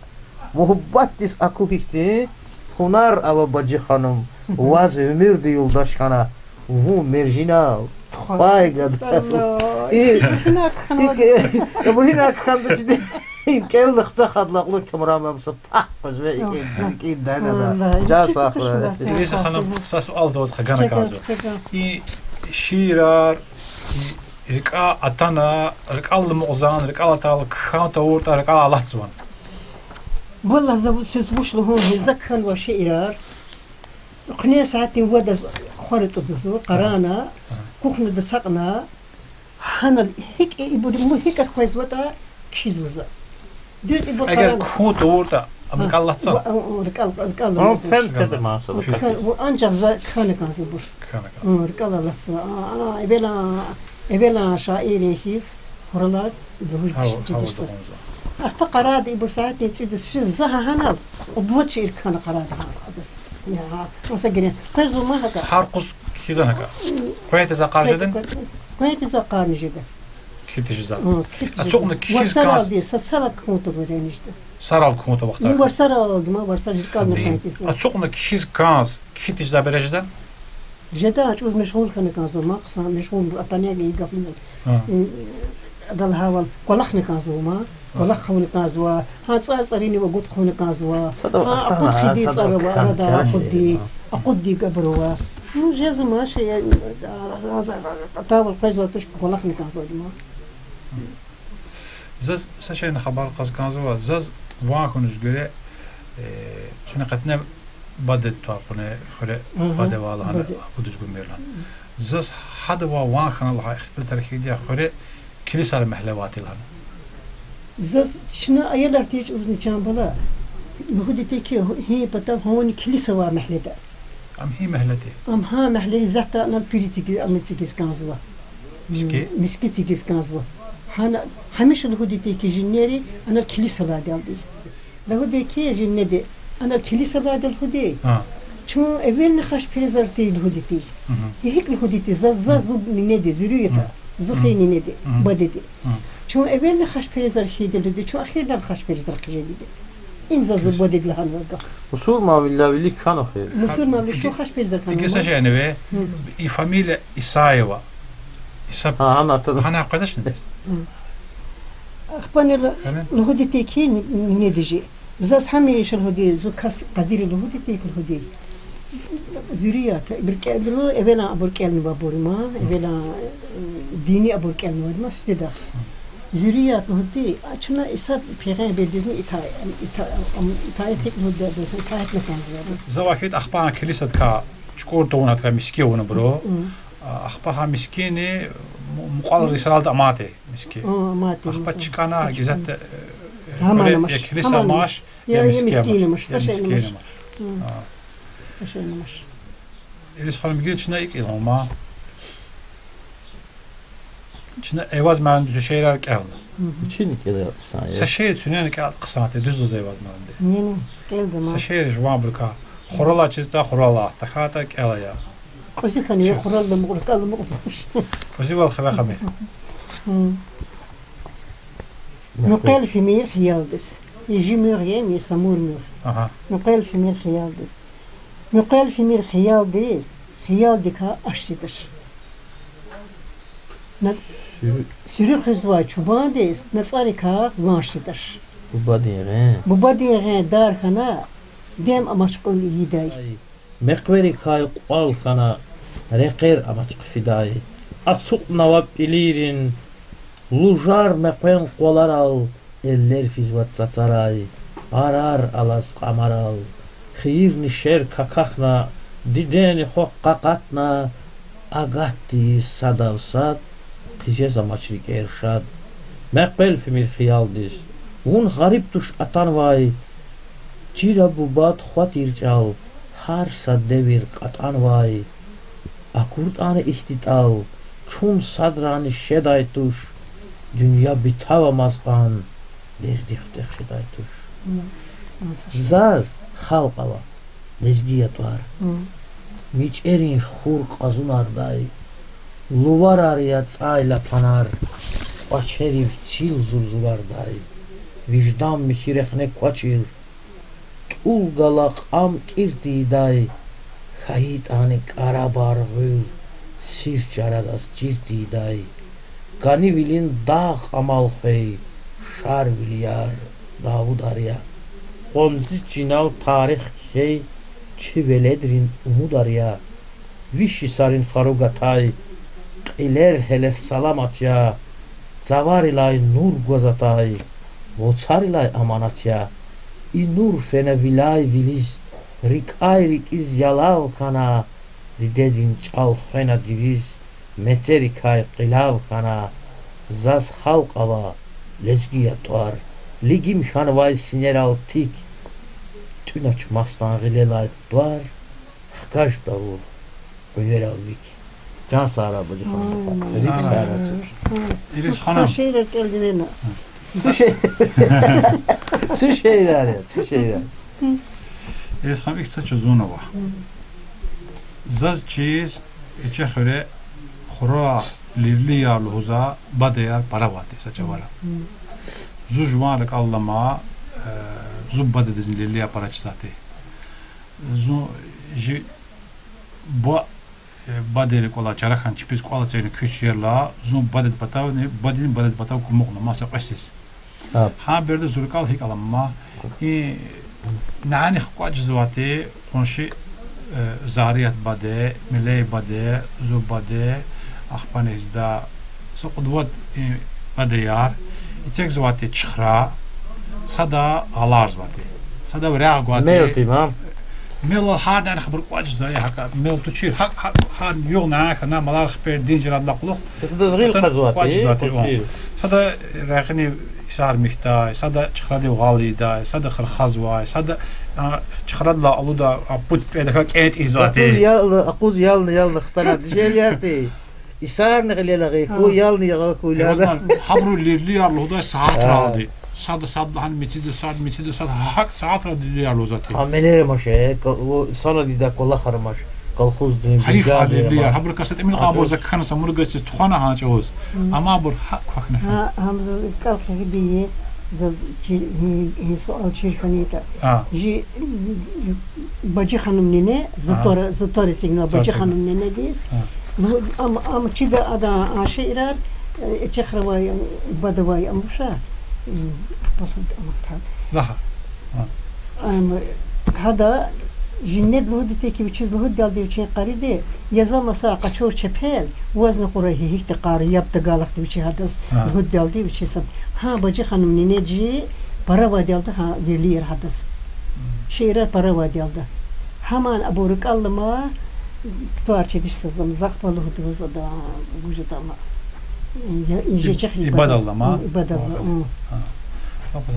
Муьгьуьббатдиз аку гьихьтин гьунар ава, Бажи ханум, ваз уьмуьрди юлдаш хьана, вун мержинал тухвай гада. Аллагь. И, и, и, и, и, и, кӀелна хтахъ адалай кьулухъ камераман са пак къвезвай, икӀ эдин, икӀ эдин дайнада. Аллагь, чан сагъ хьурай. Илиса ханум, са суал за ваз хгана кӀанзава. И шиирар, и рикӀе атана, рикӀел амукьзан, рикӀел атайла кхьин тавуртӀа, рикӀел алатзаван. Валлагь, за вуч, вуч лугьун, за кхьенвай шиирар. Куьне сятдин вадаз хвар атӀудзава, къарагъна, кухняда ацукьна, гьанал гьикӀ ибур, му гьикӀ къвезватӀа, кхьизва за. Дуьз ибур къарагъна. Эгер кхьин тавуртӀа, ам рикӀел алатзава? РикӀел, рикӀел алатзава. Анжах за кхьена кӀанзава ибур. Кхьена кӀан. РикӀел алатзава. Эвелан, эвелан шаиррин хьиз, хуралай лугьуз чидиса. Ахпа къарагъда ибур сятдин цӀуд йис, за гьа гьанал кьуд вад шиир кхьена къарагъда гьа адаз. Я, маса герен. Къвезва ман гьакӀа. Гьар къуз кхьизва гьакӀа? Къвен тийиз акъар жеда? Къвен тийиз акъарни жеда. Кхьиз тийиз жеда. Ацукьна кхьиз кӀанз. Варсаралди, са сарал кхьин тавуртӀа жеда. Сарал кхьин тавуртӀа вахтар. Ну, варсаралди ман, варсарал рикӀелни кӀан тийиз. Ацукьна кхьиз кӀанз, кхьиз тийиз жеда, бере жеда? Жеда, чӀавуз машгъул хьана кӀанзава ман, хъсан машгъул, атана и гаф. Адал гьавал кӀвалахна кӀанзава ман, кӀвалах хъувуна кӀанзава, гьа цӀар-цӀаринив агуд хъувуна кӀанзава, гьа акъуд хъийидай цӀар ава, арада акъудди, акъудди габур ава. Ну, жезва ман шей, атайвал къвезвай туш, кӀвалахна кӀанзава ман. Заз са шейни хабар кьаз кӀанзава, заз ван хьуниз гуьре, чна къенин бадеди тӀвар кьуна хуьре, бадеди лагьана, абуруз гумир лагьана. Заз гьадавай ван хьана лагьай ихтилатар хьайиди я, хуьре килисайрин мягьле авай тир лагьана. Заз чна аялар тир чӀавузни чан бала лугьуди тир хьи, гьи патав гьавани килиса авай мягьледа. Ам гьи мягьле тир? Ам гьа мягьле я, исятда анал пир эцигиз, ам эцигиз кӀанзава. Миски? Миски эцигиз кӀанзава. Гьана гьамиша лугьуди тир хьи жинерри анал килисадалди. Лугьуди хьи жинеди, анал килисадалди лугьуди. Чун эвелни хашперизар тир лугьуди тир. И гьикӀ лугьуди тир, заз, заз, зун нинеди, зуьруьята, зун хьи нинеди, бадеди. Чун эвелни хашперизар хьайиди лугьуди, чун эхирдал хашперизар хъжедиди. Им заз зун бадеди лагьанвай гаф. Мусурманвиляй вилик хьанва хьи. Мусурманвиляй чун хашперизар хьанва. Ингье, са шейни ве, и фамилия Исаева. Иса-, гьана къведачни? Ахпани лугьуди тир хьи нинеди жи. Заз гьамиша лугьуди, зун кас къадири лугьуди тир хьи лугьуди. Зуьруьят, ибур кӀелнава, эвелан абур кӀелнавайбур ман, эвелан дини абур кӀелнавайбур ман, сифте да. Зуьруьят лугьуди, а чна Иса пайгъамбардизни итаат, итаат, итаат гьикӀ лугьуда, итаатна кӀанзава. За вахт ахпа килисадикай чукӀур тавуна, гьадакай миски авуна абуру. Ахпа гьа мискини му-, мукьвал рисалалди амайди я миски. Ахпа чкӀана гзаф, э, хуьре я килиса амач, я миски амач, я миски амач. Илис ханум, гила чна икӀ лагьана ман. Чна Эваз муаллимди зи шиирар кӀелна. Вичини кӀелайтӀа хъсан я. Са шиир чуьнени кӀелайтӀа хъсан тир, дуьз лугьузва Эваз муаллимди. Са шиир жуванбурукай. Хуралай чизтӀа, хуралай тахьайтӀа, кӀелай. Кьуьзуь хьана я, хуралди амукьзавач. Кьуьзуьвал хиве хьамир. Муькъвел фимир хиялдиз. Жи муьгъ я, Самур муьгъ. Муькъвел фимир хиялдиз. Муькъвел фимир хиялдиз, хиялдикай аш жедач. На-, Суьруь хуьзвай чубандиз нацӀарикай ланш жедач. Бубадин гъен. Бубадин гъен дар хьана, дем амач кьуьл ийидай. Мекъверикай кьвал хьана, рекьер амач хъфидай. Ацукьнава пӀилийрин лужар мекъвен къваларал, эллер физва цацарай, арар алаз кьамарал. Хийирни шер какахьна, дидени хва къакъатна, агат тийиз садав сад, хъижез амач рикӀер шад. Мекъвел фимир хиялдиз, вун гъариб туш атанвай, чира бубад хва тир чӀал, гьар са девир кьатӀанвай. АкуртӀани ихьтин тӀал, чун садрани шедай туш, дуьнья битавамаз кьван, дерди хтех жедай туш. Заз халкь ава, лезги я тӀвар. МичӀерин хур кьазунардай, луварар я цӀайлапанар, кӀвачерив чил зурзурардай, виждан михьи рехне квачир, тӀул гала кьам кӀир тийидай, хьайитӀани кӀарабар гъуьр, сир чарадаз чир тийидай. КӀанивилин дагъ кьамал хвей, Шарвилияр, Давудар я. Къванцин чинал тарих кхьей, чи веледрин умудар я. Виш йисарин хару гатай, кьилер гьеле саламат я. Цаварилай нур гваз атай, вацарилай аманат я. И нур фена виляй вилиз, рикӀяй рикӀиз ялав хьана, дидедин чӀал хвена дириз, мецерикай къилав хьана. Заз халкь ава, лезги я тӀвар, лигим хьанвай синерал тик, тӀуьнач масдан гъилелай тӀвар, хкаж тавур къуьнерал вик. Чан сагърай, Бажи ханум. РикӀ сагърай. Илиз ханум. Са шиир кӀелдивена. Цу ши-, цу шиирар я, цу шиирар. Илиз ханум, икӀ са чуьзунава. Заз чиз, и чи хуьре хура лирлияр лугьузвай бадеяр пара авайди са чӀавара. Зун жуван рикӀел алама, э, зун бадедизни лирлияр пара чизвайди. Зун жи ба-, э, бадейрин кӀвале чара хьана чпиз кӀвал эцигна куьч жедайла, зун бадед патавни, бадедин бадед патав кумукьна маса кьве йис. Гьа береда зун рикӀел гьикӀ алама, и нянихъ кӀватӀ жезвайди къунши, э, Зарият баде, Мелей баде, зи баде, ахпа Незда, са кьуд-вад, э, бадеяр, эцигзавайди чхра, сада гъаларзавайди, сада рагъ гвайди. Мел тир, ма? Мелвал гьар нянихъ абур кӀватӀ жезвай, гьакӀ мел тушир, гьакӀ, гьакӀ, гьар югъ нянихъ хьана, малар хпер дин жирад лакъулух. Сада згъил кьазвайди, кӀватӀ жезвайди, къунши. Сада рагъуни исар михьдай, сада чхрадив гъал ийидай, сада хурхазвай, сада, а, чхрадилай алудай, а, пуд пӀедака кӀентӀ ийизвайди. Акъуз ял-, акъуз ялна-ялна хтана дишегьлиярди. Исарни гъилелай гъайи хьуй, ялни ягъай хьуй. Э, вазна, гьабуру лирлияр лугьудай сатралди. Сада сад лагьана мицида, сад мицида, сад гьакӀ сатралди лирлияр лугьузвайди. Гьа мелер амач, э, кал-, о, санал ийидай кӀвалахар амач, колхоздин, гьайиф бригададин лирлияр. Гьабурукай са тӀимил кьабурза кхьена са мургасиз тухвана гьа чӀавуз. Амма абур гьакӀ квахьна фена. Гьа, гьам заз кӀвалахиди я, заз чи, и, и суал чир хьанайтӀа. Жи Бажи ханум нине, зи тӀвар, зи тӀвар эцигнава Бажи ханум нинедиз. Лугьуд-, ам, ам чида адан а шиирар, э, чехъ авай, бада авай, ам вуша, м, ахпа лугьуд ам тад. Ам, гьада, жи нед лугьуди тир ки, вичиз лугьудалди вичин къариди, я за маса къачур чепел, вазни кьура гьи-, гьихьтин къар, яб тагалахди вичи гьадаз, лугьудалди вичи са. Гьа, Бажи ханум нине жи пара авайдалди гьа вилияр гьадаз. Шиирар пара авайдалди. Гьаман абур рикӀел алама, тӀвар чидиш са зам, захъ палугьдаваз ада, вуж атама. Я, инже чехли ибадал алама. Ибадал алама.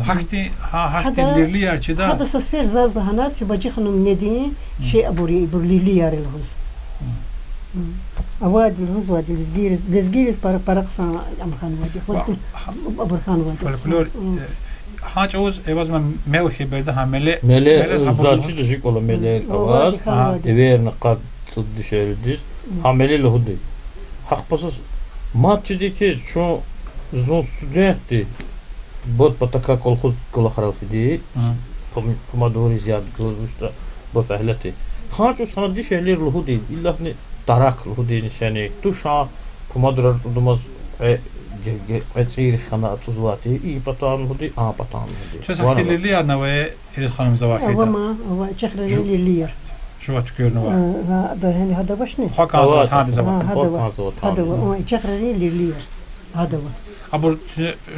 Гьахьтин, гьа, гьахьтин лирлияр чида. Гьада са сефер заз лагьана, чи Бажи ханум нинедин шей абур я, ибур лирлияр я лугьуз. Авайди лугьузвайди лезгийриз, лезгийриз пара, пара хъсан ам хьанвайди, фольклор, абур хьанвайди. Фольклор, э, гьа чӀавуз эвазма мел хьайи береда, гьа меле, меле, мелез гьабур заз чида жи кӀвале мелер аваз, авайди эверна къад цӀуд дишегьлидиз, гьа меле лугьуди. Гьахъ пасаз мад чиди хьиз, чун, зун студентди, бад патакай колхоз кӀвалахрал фиди, пум-, пумадуриз яд гуз, вучда, ба фегьлети. Гьа чӀавуз гьана дишегьлийри лугьуди, иллаки тарак лугьудини сени туш, гьа пумадурар тӀудамаз Кьве жергер, кьве цӀийрик хьана ацӀузвайди, и патан лугьуди, а патан лугьуди. Чаз ахьтин лилияр ава, Илиз ханум, завай хьайитӀа? Ава ман, ава, чехрани лилияр. Жува туькӀуьрнава. Ада гьана гьада авачни? Хва кӀанзава, гьада ава. Хва кӀанзава, гьада ава. О, чехрани лилияр. Гьада ава. Абур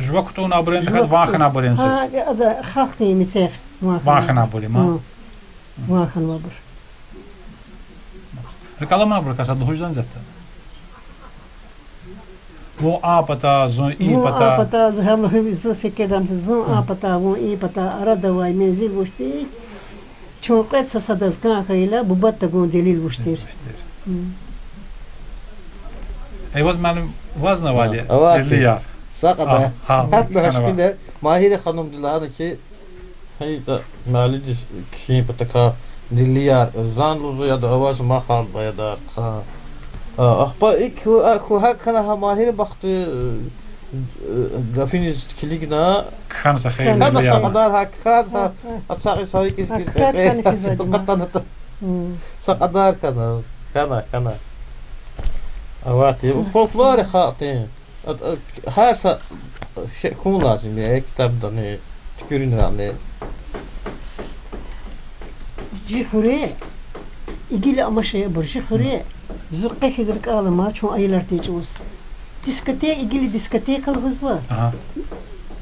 жува кутӀунна абурун тахьайтӀа ван хьана абурун? Гьа, ада халкьдин мецел ван хьана абур, ма? Ван хьанва абур. РикӀ аламани абурукай сад лугьуз жезвани затӀ? Вун а пата, зун и пата. Вун а пата, зун, гьа, зун секердан, зун а пата, вун и пата, арада авай мензил вуч тир? Чун кьвед сад-садаз кӀан хьайила, бубад тагун делил вуч тир? Вуч тир? Эйваз муаллим, вазни авайди я лилияр? Са кьадар. Гьатна гьашкине, Магьира ханумди лагьана хьи, гьа ятӀа муаллимдиз кхьин патахъай лилияр, зан лугьузва яда, аваз махал ба яда хъсан. Ахпа икӀ хьу, а хьу, гьакӀ хьана гьа Магьира бахтин гафуниз килигна. Кхьана са хейлин лилияр. Кхьана са кьадар гьа кхьана, ацукьиз са икӀиз кӀекъвей кьатӀана. Са кьадар хьана, хьана, хьана. Авайди я фольклор халкьдин. Гьар са шей хьун лазим я ктабдани, туькӀуьрунрани. Жи хуьре, игила амаша абур, жи хуьре, зун къе хьиз рикӀел алама чун аялар тир чӀавуз. Дискотека, игила дискотека лугьузва.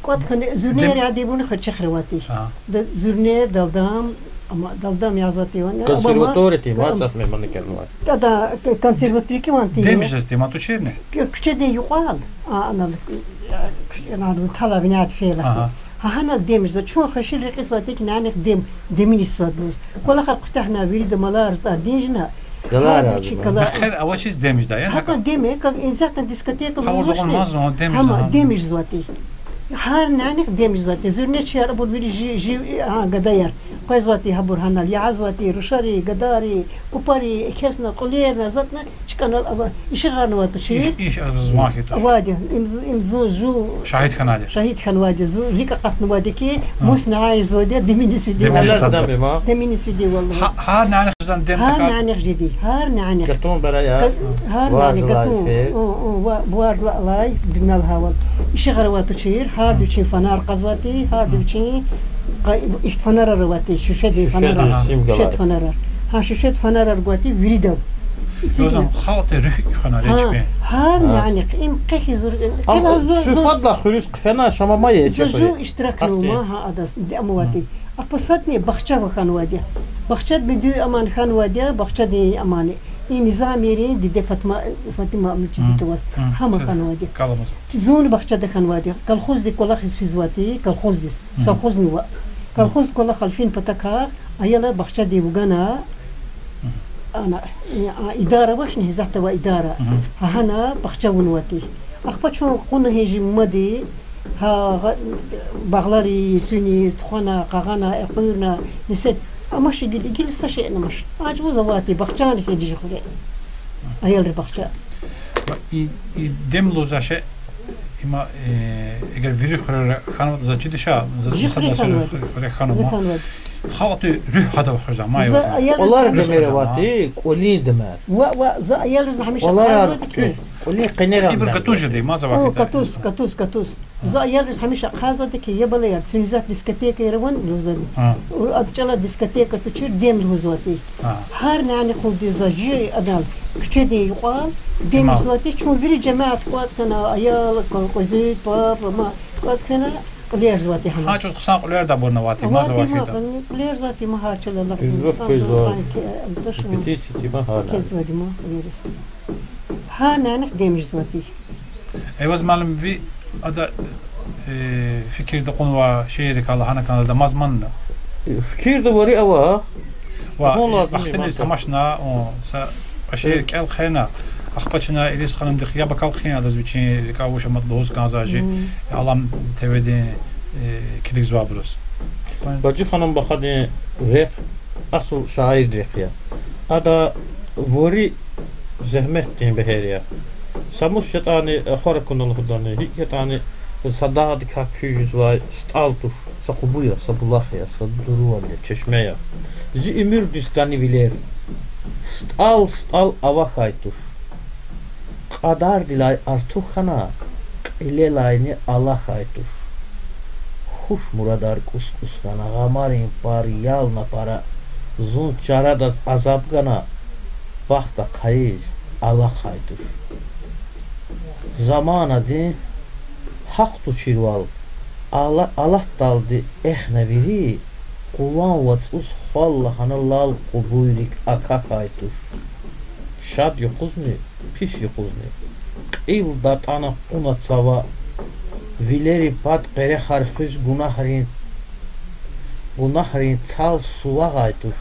КӀватӀ хьана, зуьрнеяр яд ибуна хьи чехр авайди. Зуьрне, далдам, амма далдам язвайди ван. Консерватория тир, ма саф мемани кернавай. Ада консерватория кӀватӀ тир. Демжзавайди ма туширни? Куьчедин юкьвал, а, анал, анал тӀалаб виняд фейила хьи. Гьа гьанал демжзава, чун хвешил рекьизвайди хьи нянихъ дем, деминиз свад лугьуз. КӀвалахар куьтягьна, вирида малар, зар динжна. Галар гьа, разима. Мехъер авачиз демжзавайди я, гьакӀ? ГьакӀ дем я, как, ин зягьтан дискотека лугьузвачни? Гьавурда гъун мазун, демжзава. Гьама демжзавайди. Гьар нянихъ демжзавайди. Зуьрнечияр абур вири жи, жи, а, гадаяр къвезвайди гьабур гьанал, ягъазвайди рушари, гадари, купари, экесна, кьуьлерна, затӀна, чкӀанал ава, ишигъарнавай тушир. Иш, иш, а, зун ван хьайитӀа. Авайди, им з-, им зун жув шагьид хьанвайди. Шагьид хьанвайди, зун рикӀ акъатнавайди хьи, мус нянихъ жезвайди я, деминиз фиди. Деминиз фиди, валлагь. Деминиз фиди, валлагь. Гьа, гьар нянихъ жезвайди, гьар нянихъ жеди, гьар нянихъ. Гатун бара я. Гьар нянихъ гатун. О, о, ва-, вар ла-, алай, дунал гьавал. Ишигъар авай тушир, гьарда вичин фонар кьазвайди, гьарда вичин къа-, ифт фонарар авайди, шуьшедин фонарар. Шуьшедин симгалай. Шуьшед фонарар. Гьа, шуьшед фонарар гвайди виридав. Ицигна. Халкьдин руьгь хьана речпи. Гьар нянихъ, им къе хьиз зур-, кел зу-, зу-, фадлай хуьруьз хъфена шама ма я, за жув иштиракнава ма, гьа, адаз, де амавайди. Ахпа садни бахча ва хьанвайди я. Бахчадин муьдуьр аман хьанвайди я, бахчадин амани. И Низамийрин диде Фатма, Фатима мичидик аваз. Гьама хьанвайди я. Зунни бахчада хьанвайди я. Колхоздик кӀвалахиз физвайди, колхоздиз. Совхозни ва. Колхоз кӀвалахал фин патахъай, аялар бахчадив вугана, ана, а, идара авачни, гьизатда авай идара. Гьа гьана бахча авунвайди. Ахпа чун кьуна гьи жи мади, гьа, гьа, багълари цуьниз тухвана, къагъана, экъуьрна, несе, амач гила, гила са шейни амач. Ажуз авайди бахчани хьайиди жи хуьре. Аялрин бахча. И, и дем лугьузвай шей, има, э, эгер вири хуьрера хьанватӀа, за чиди ша, за жи хуьре хьанватӀа. Хуьре хьанватӀа. Халкьдин руьгь гьадав хуьзвай, ма я. КӀвалера демир авайди, кӀвалин демир. Ва, ва, за аялриз гьамиша кӀвалера ахъайзавайди хьи. Куьз, кӀвалин къенер. Ибур гатуз жеди, ма завай хьайитӀа. О, гатуз, гатуз, гатуз. За аялриз гьамиша ахъайзавайди хьи, я балаяр, цуьнизат дискотека яр авани лугьузвайди. Ада чӀала дискотека тушир, дем лугьузвайди. Гьар нянихъалди за жи адал, куьчедин юкьвал, дем лугьузвайди, чун вири жемят кӀватӀ хьана, аял, кьуьзуь, паб, мама кӀватӀ хьана, кьуьлерзавайди гьана. Гьа чӀавуз хъсан кӀуьлерда абурни авайди, ма завай хьайитӀа. Кьуьлерзавайди ма гьар чӀала ла-, кьуьзуь, кьуьзуь, репетиция ма гьар. Кецвайди ма кьуьлериз. Гьар нянихъ дем жезвайди. Эйваз муаллим, ви ада, э, фикирда кьунвай шииррикай лагьана кӀанзавайди мазмунни? Фикирда вири ава. Ва, э, вахтуниз тамашна, о, са кьве шиир кӀел хъена, ахпа чна Илиз ханумдихъ яб акал хъийин, адаз вичин рикӀе вуч ама лугьуз кӀанзавай жи, Алам ТВ-дин, э, килигзавайбуруз. Бажи ханум Бахадин рехъ асул шаиррин рехъ я. Ада вири зегьметдин бегьер я. Са мус ятӀани, ахвар акуна лугьудани, гьикӀ ятӀани, са дагъдикай куьз жезвай стӀал туш, са къубу я, са булах я, са дурувал я, чешме я. Зи уьмуьрдиз кӀани вилер, стӀал-стӀал авахьай туш. Кьадардилай артух хьана, Кьилелайни алахьай туш. Хуш мурадар кӀус-кӀус хьана, гъамарин пар ялна пара, зун чарадаз азаб гана, бахт ахъайиз алахьай туш. Заманадин гьахъ туширвал, ала-, алатдалди эхна вири, къулан вацӀуз хвал лагьана лал кьубуйрик акахьай туш. Шад юкъузни, пис юкъузни, кьил датӀана кьуна цава, вилери пад къерехар хуьз гунагьрин, гунагьрин цал сувагъай туш.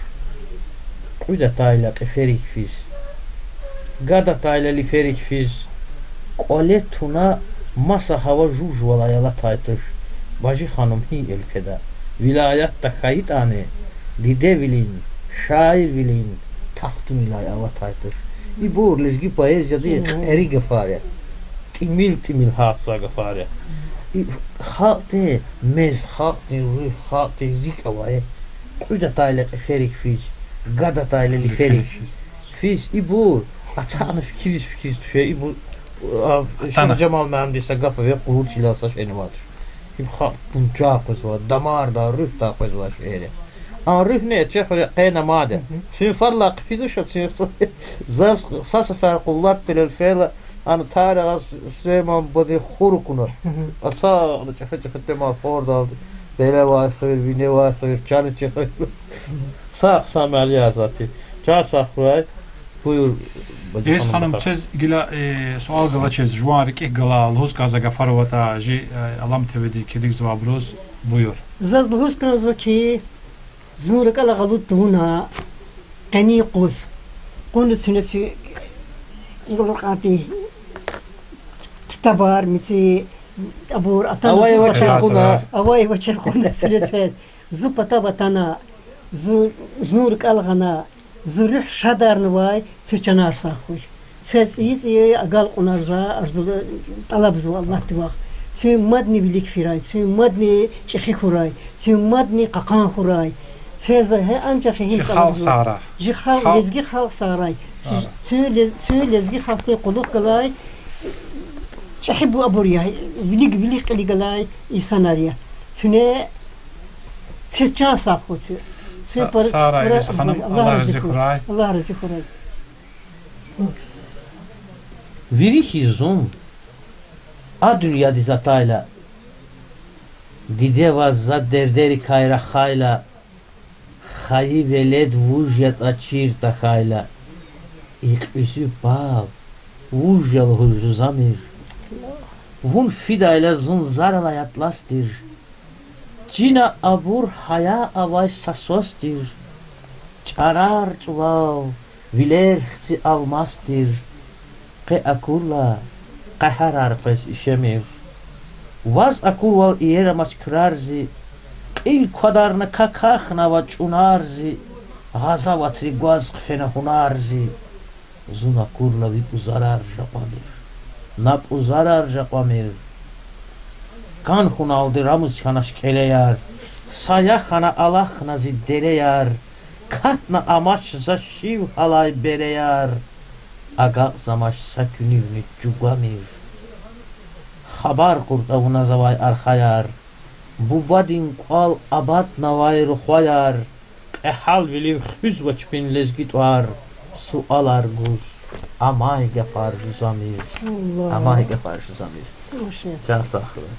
Кьуьд атайла кьиферик физ, гад атайла лиферик физ, кӀвале туна маса гьава жув-жувалай алатай туш. Бажи ханум гьи уьлкведа, вилаятда хьайитӀани, дидевилин, шаирвилин тахтунилай аватай туш. Ибур лезги поэзиядин кьери гафар я. ТӀимил-тӀимил гьатзавай гафар я. И халкьдин мез, халкьдин руьгь, халкьдин рикӀ авай. Кьуьд атайла кьиферик физ, гад атайла лиферик физ, ибур ацукьна фикириз-фикириз тушир, ибур, а, Шихжамал муаллимди са гаф авай, къуллугъчилел са шейни авай туш. Ибур халкь гунчай къвезвай, дамардай, руьгьдай къвезвай шейэр я. А руьгьни чехуьре къена мад я. Чун фадлай хъфиз туш, чун заз са сефер къуллугъ пелел фейила, ана таригъаз Сулейман бадин хур акуна. Ацукьна чӀехи-чӀехи тема фордалди, белевай хуьр, виневай хуьр, чана чехи хуьр. Са хъсан мярекатар тир. Чан сагъ хьурай, буюр, Бадихан Бадихан. Квез гила, э, суал галачиз, жуван рикӀик галай, лугьуз кӀанзавай гафар аватӀа, жи, э, Алам ТВ-ди килигзавайбуруз, буюр. Заз лугьуз кӀанзава хьи, зун рикӀелай гъалатӀ тавуна, къенин юкъуз, кьуна цуьне цуь, и Кьуръанди, ктабар, мици, абур атана, авай-авачир кьуна. Авай-авачир кьуна цуьне цвез. Зун патав атана, зун, зун рикӀел гъана, зун руьгь шадарнавай, цуь чанар сагъ хьуй. Цвез цӀийи-цӀийи агалкьунар за арзу, тӀалабзава Аллагьдивай. Цуьн мадни вилик фирай, цуьн мадни чӀехи хьурай, цуьн мадни кьакьан хьурай. Цвез за гьа анжах гьим тӀалабзава. Жи халкь, лезги халкь сагърай. Цуьн лез-, цуьн лезги халкьдин кьулухъ галай чӀехи бу абур я, вилик, вилик кьиле галай инсанар я. Цуьне, цуьн чан сагъ хьуй цуьн. Цуьн пара, Аллагь рази хьурай. Аллагь рази хьурай. Вири хьиз зун а дуьньядиз атайла, диде ваз за дердерикай рахайла, хайи велед вуж ятӀа чир тахьайла, и кьуьзуь паб вуж я лугьуз жузамир. Вун фидайла зун заралай атлас тир. Чина абур гьая авай са свас тир. ЧӀарар чӀулав, вилер хци алмас тир. Къе акурла, къегьерар къвез ишемир. Ваз акурвал иер амач крар зи, кьил квадарна какахьнава чӀунар зи, гъазаватри гваз хъфена гьунар зи. Зун акурла ви пӀузарар жакьвамир, на пӀузарар жакьвамир. Кан хуналди рамуз хьанач кӀелеяр, сая хьана алахьна зи дереяр, катна амач за шив гьалай береяр, агакьзамач са куьнивни чӀугвамир. Хабар кьуртӀа вуна завай архаяр, бубадин кӀвал абаднавай рухваяр, кьегьалвилив хуьзва чпин лезги тӀвар, суалар гуз амай гафар жузамир. Амай гафар жузамир. Чан сагърай.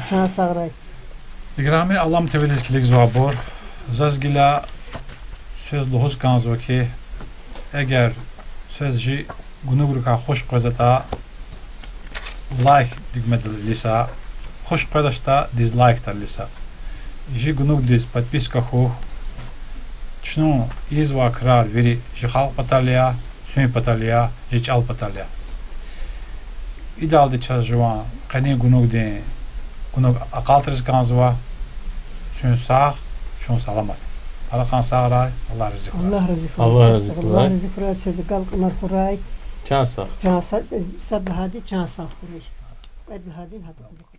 Чан сагърай. Играми Алам ТВ-диз килигзавайбур, заз гила квез лугьуз кӀанзава хьи, эгер квез жи гунугрикай хуш къвезватӀа, лайк дуьгмедал илиса, хуш къведачтӀа дизлайкдал илиса. Жи гунугдиз подписка хьухь. Чун ийизвай крар вири жи халкь патал я, чун патал я, жи чӀал патал я. Идалди чаз жуван къенин гунугдин гунуг акьалтӀариз кӀанзава. Чун сагъ, чун саламат. Пара кьван сагърай, Аллагь рази хьурай. Аллагь рази хьурай. Аллагь рази хьурай, чаз агалкьунар хьурай. Чан сагъ. Чан са-, сад лагьайди чан сагъ хьурай. Кьвед лагьайди гьада кьулухъ.